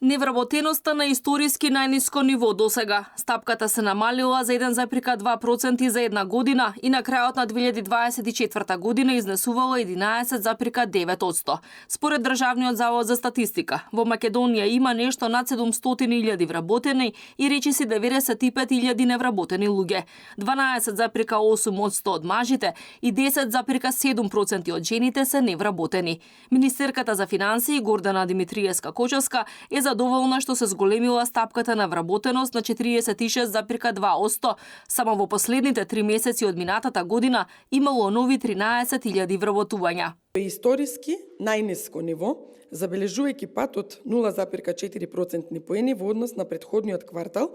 Невработеноста на историски најниско ниво досега. Стапката се намалила за 1,2% за една година и на крајот на 2024 година изнесувала 11,9%. Според Државниот завод за статистика, во Македонија има нешто над 700.000 вработени и речиси 95.000 невработени луѓе. 12,8% од мажите и 10,7% од жените се невработени. Министерката за финансии Гордана Димитриевска-Кочовска е задоволна што се зголемила стапката на вработеност на 46,2%. Само во последните 3 месеци од минатата година имало нови 13.000 вработувања. Историски најниско ниво, забележувајќи пат од 0,4% поени во однос на претходниот квартал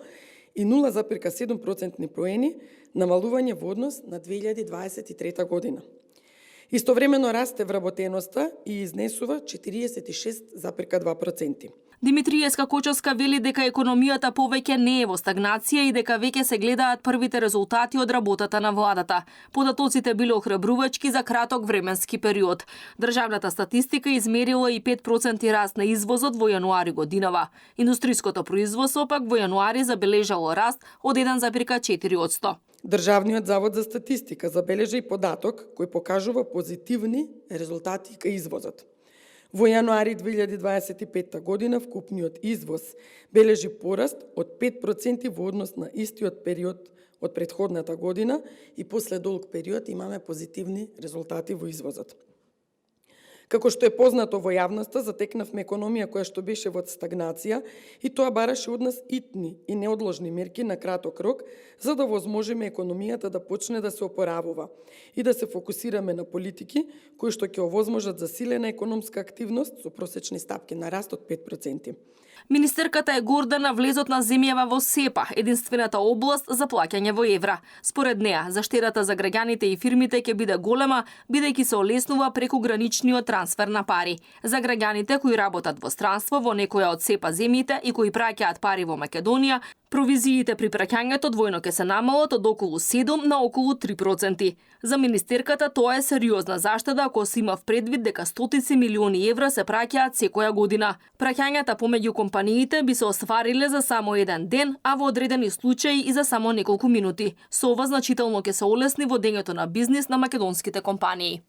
и 0,7% поени намалување во однос на 2023 година. Истовремено расте вработеноста и изнесува 46,2%. Димитриевска-Кочовска вели дека економијата повеќе не е во стагнација и дека веќе се гледаат првите резултати од работата на владата. Податоците биле охрабрувачки за краток временски период. Државната статистика измерила и 5% раст на извозот во јануари годинава. Индустриското производство пак во јануари забележало раст од 1,4%. Државниот завод за статистика забележа и податок кој покажува позитивни резултати кај извозот. Во јануари 2025 година вкупниот извоз бележи пораст од 5% во однос на истиот период од претходната година и после долг период имаме позитивни резултати во извозот. Како што е познато во јавноста, затекнавме економија која што беше во стагнација и тоа бараше од нас итни и неодложни мерки на краток рок, за да возможиме економијата да почне да се опоравува и да се фокусираме на политики кои што ќе овозможат засилена економска активност со просечни стапки на раст од 5%. Министерката е горда на влезот на земјава во СЕПА, единствената област за плаќање во евра. Според неа, заштедата за граѓаните и фирмите ќе биде голема, бидејќи се олеснува преку граничниот трансфер на пари. За граѓаните кои работат во странство во некоја од СЕПА земјите и кои праќаат пари во Македонија, провизиите при праќањето двојно ќе се намалат од околу 7 на околу 3%. За министерката тоа е сериозна заштеда ако се има предвид дека стотици милиони евра се праќаат секоја година. Праќањата помеѓу компаниите би се оствариле за само еден ден, а во одредени случаи и за само неколку минути. Со ова значително ќе се олесни водењето на бизнис на македонските компании.